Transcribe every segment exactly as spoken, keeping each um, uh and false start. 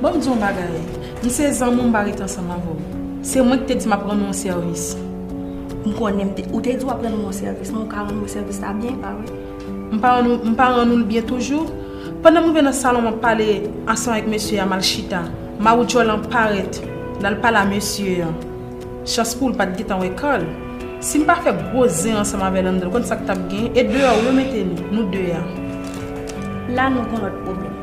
Bon, m di yon bagay. M se zanmi w, m pa ret ansanm avè w. Se mwen ki te di m ap rann ou yon sèvis. M konnen m te, ou te di w ap rann mwen yon sèvis, men ou ka rann mwen sèvis la byen, pa vre? M pa rann ou, m pa rann ou l byen toujou? Pandan m rive nan salon, m ap pale ansanm avèk mesye a, m al chita. Mawoudjò lan parèt, l al pale a mesye an. Chans pou l, pa t gentan wè Carl. Si m pa fè gwo zen ansanm avè l anndan, ou konn sa k t ap gen? E deyò wi yo mete nou, nou de a. La nou gen lòt pwoblèm.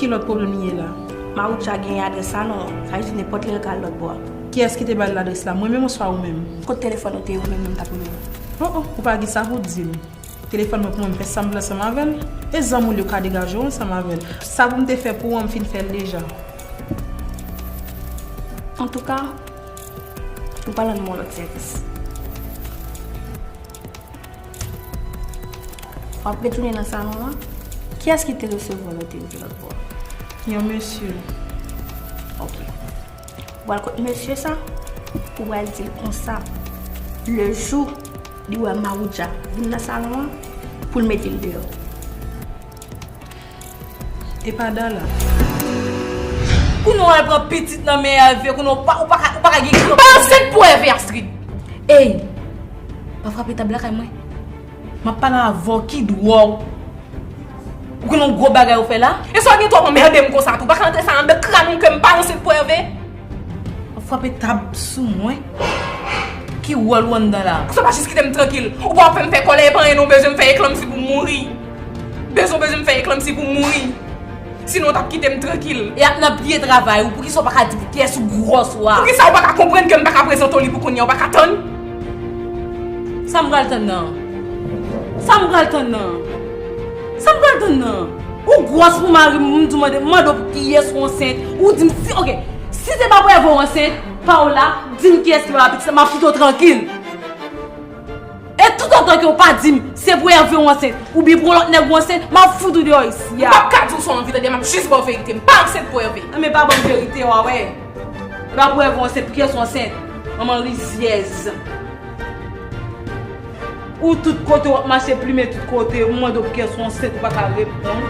Ki lòt pwoblèm li ye la? Mawoudjò genyen adrès salon an, sa vle di nenpòt lè l ka al lòt bò a. Kiyès ki te ba l ladrès la, mwen menm oswa ou menm? Kot telefòn ou te ye, ou menm menm t ap rele m? Oh oh, ou pa gen sa pou w di m. Telefòn mwen pou mwen, m fè sanblan ansanm avè l. E zanmi w li, ou ka degaje w ansanm avè l. Sa pou m te fè pou ou an, m fin fè l deja. Antouka, ou pral rann mwen yon lòt sèvis. W ap retounen nan salon an. Kiyès ki te resevwa w lè w te rive lòt bò a? Yon mesye. Ok. Ou pral kot mesye sa, ou pral di l konsa, lejou li wè Mawoudjò vin nan salon an, pou l mete l deyò. E pa Dala. Kounye w al pran pitit nan men Hervé, kounye w pa, ou pa ka, ou pa ka gen kilòt. Pa ansent pou Hervé, Astrid. Ey, pa frape tab lakay mwen. M ap pale avè w, ki dwòl. Ou konnen yon gwo bagay ou fè la? E sa w gen twòp anmède m konsa tou? Pa ka antre sa anndan kràn ou ke m pa ansent pou Hervé. W ap frape tab sou mwen? Ki wòl ou anndan la? Sa pa jis kite m trankil. Ou pa fè m fè kòlè, e pa anyen non, ou bezwen m fè eklanmsi pou mouri. Bezwen, bezwen m fè eklanmsi pou mouri. Sinon, w t ap kite m trankil. E ap nan pye travay ou, poukisa w pa ka di pou kiyès ou gwòs ou a? Poukisa ou pa ka konprann ke m pa ka prezante w li pou kounye a, ou pa ka tann? Sa m pral tann nan? Sa m pral tann nan? Sa m pral tann nan? Ou gwòs pou mari m, m di w mande, m mande w pou kiyès ou ansent, ou di m si, ok, si se pa pou Hervé ou ansent, pa w la, di m kiyès ki pa pitit la, m ap kite w trankil. E toutotan ke w pa di m se pou Hervé ou ansent, oubyen pou yon lòt nèg ou ansent, m ap fout ou deyò isi a. M p ap ka di w sa w anvi tande, m ap jis ba w verite, m pa ansent pou Hervé. Anben pa ban m verite w a wè. E pa pou Hervé ou ansent, pou kiyès ou ansent? Manman rizyèz. Ou tout kote w ap mache plimen tout kote, ou mande w pou kiyès ou ansent, ou pa ka reponn.